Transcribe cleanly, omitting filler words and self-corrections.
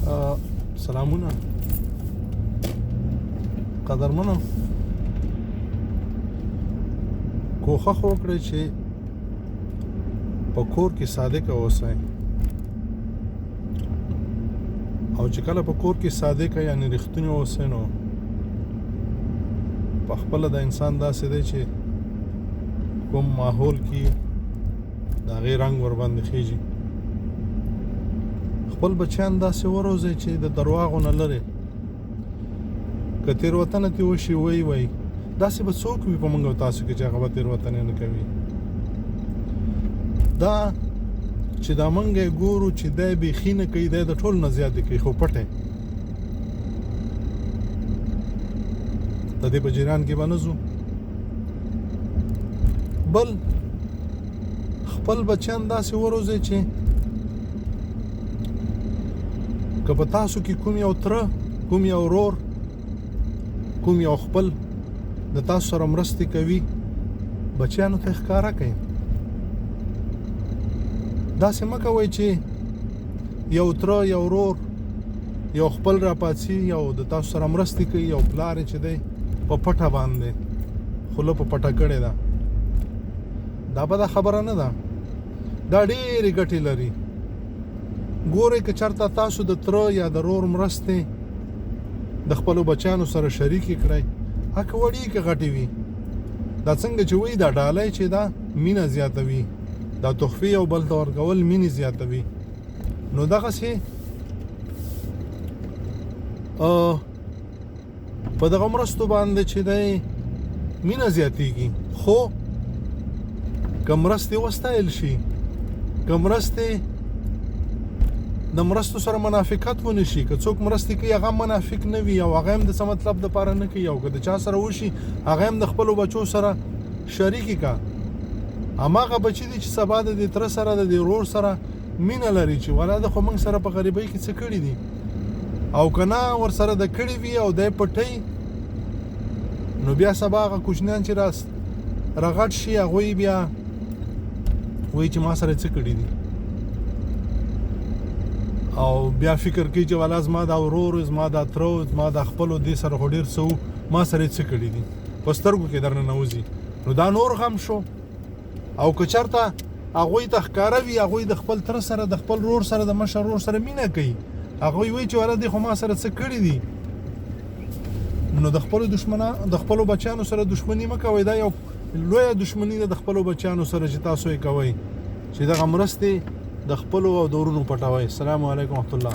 سلامونه قدرمنو، کوښښ وکړئ چې په کور کې صادق اوسئ، او چې کله په کور کې صادق یعنی رښتونی اوسئ نو په خپله د انسان داسې دی چې کوم ماحول کې د هغې رنګ ورباندې خېژي. خپل بچیان داسې وروزئ چې د درواغو نه لرې، که تېروتنه ترې وشي وایي وایي داسې به څوک وي په موږ او تاسو کې چې هغه به تېروتنې نه کوي. دا چې دا موږ یې ګورو چې دی بیخي نه کوي، دی د ټولو نه زیاتې کوي خو پټه د دې په جریان کې به نه ځو. بل خپل بچیان داسې وروزئ چې که په تاسو کې کوم یو تره، کوم یو ورور، کوم یو خپل د تاسو سره مرستې کوي، بچیانو ته ښکاره کوي. داسې مه کوئ چې یو تره، یو ورور، یو خپل راپاڅي او د تاسو سره مرستې کوي، یو پلار یې چې دی په پټه باندې خوله په پټه کړې ده. دا بده خبره نه ده، دا ډېرې ګټې لري. ګورئ که چېرته تاسو د تره یا د ورور مرستې د خپلو بچیانو سره شریکې کړئ، هکه وړې که غټې وي، دا څنګه چې وایي دا ډالۍ چې دا مینه زیاتوي، دا تحفې یو بل ته ورکول مینې زیاتوي. نو دغسې په دغه مرستو باندې چې دی مینه زیاتیږي. خو که مرستې وستایل شي، که مرستې د مرستو سره منافقت ونه شي، که څوک مرستې کوي هغه منافق نه وي او هغه هم د څه مطلب دپاره نه کوي، او که د چا سره وشي هغه هم د خپلو بچو سره شریکې کا. هماغه بچي دي چې سبا د دې تره سره، د دې ورور سره مینه لري چې ولا د خو موږ سره په غریبۍ کې څه کړي دي، او که نه ورسره د کړي وي او دی پټوي، نو بیا سبا هغه کوچنیان چې راغټ شي هغوی بیا وایي چې ما سره څه کړي دي، او بیا فکر کوي چې والا زما دا ورور، زما دا تره، زما دا خپلو دې سره خو ډېر څه وو، ما سره یې څه کړي دي، په سترګو کې درنه ننوځي. نو دا نور غم شو. او که چېرته هغوی ته ښکاره وي، هغوی د خپل تره سره، د خپل ورور سره، د مشر ورور سره مینه کوي، هغوی وایي چې والا دې خو ما سره څه کړي دي. نو د خپلو دښمنان، د خپلو بچیانو سره دښمني مه کوئ. دا یو لویه دښمني ده د خپلو بچیانو سره چې تاسو یې کوئ، چې دغه مرستې د خپلو او د ورونو پټوئ. السلام علیکم ورحمت الله.